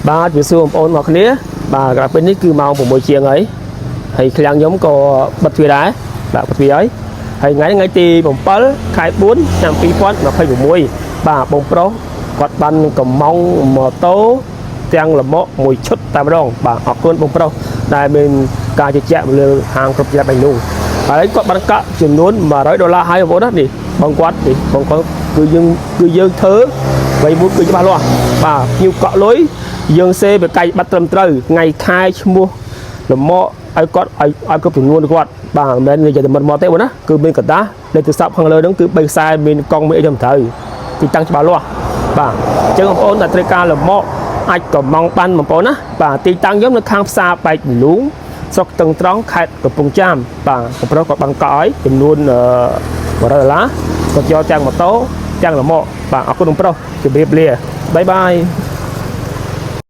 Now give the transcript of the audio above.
បាទជំរាបសួរបងប្អូនមកគ្នាបាទក្រៅពេលនេះគឺម៉ោង6ជាងហើយហើយឃ្លាំងខ្ញុំក៏បិទទ្វារដែរបាទបិទទ្វារហើយហើយថ្ងៃនេះថ្ងៃទី7ខែ4ឆ្នាំ2026បាទបងប្រុសគាត់បានកំងម៉ូតូទាំងលម៉កមួយឈុតតែម្ដងបាទអរគុណបងប្រុសដែលមានការជឿជាក់លើហាងគ្រប់ជាបៃនោះហើយគាត់បានកក់ចំនួន100ដុល្លារហើយបងប្អូនណានេះបងគាត់នេះបងគាត់គឺយើងគឺយើងធ្វើអ្វីមួយគឺច្បាស់លាស់បាទភ្ញៀវកក់លុយយើងសេបកាយបាត់ត្រឹមត្រូវថ្ងៃខែឈ្មោះលម៉កឲ្យគាត់ឲ្យឲ្យគ្រប់ចំនួនគាត់បាទមិនមែននិយាយតែមិនមកទេបងណាគឺមានកដាស់លេខទូរស័ព្ទខាងលើហ្នឹងគឺ3ខ្សែមានកង់មានអីត្រឹមត្រូវទីតាំងច្បាស់លាស់បាទអញ្ចឹងបងប្អូនដែលត្រូវការលម៉កអាចកំងបានបងប្អូនណាបាទទីតាំងខ្ញុំនៅខាងផ្សារបែកមលូងស្រុកតឹងត្រង់ខេត្តកំពង់ចាមបាទបងប្រុសគាត់បានកក់ឲ្យចំនួន100ដុល្លារគាត់យកទាំងម៉ូតូទាំងលម៉កបាទអរគុណបងប្រុសជម្រាបលាbye bye.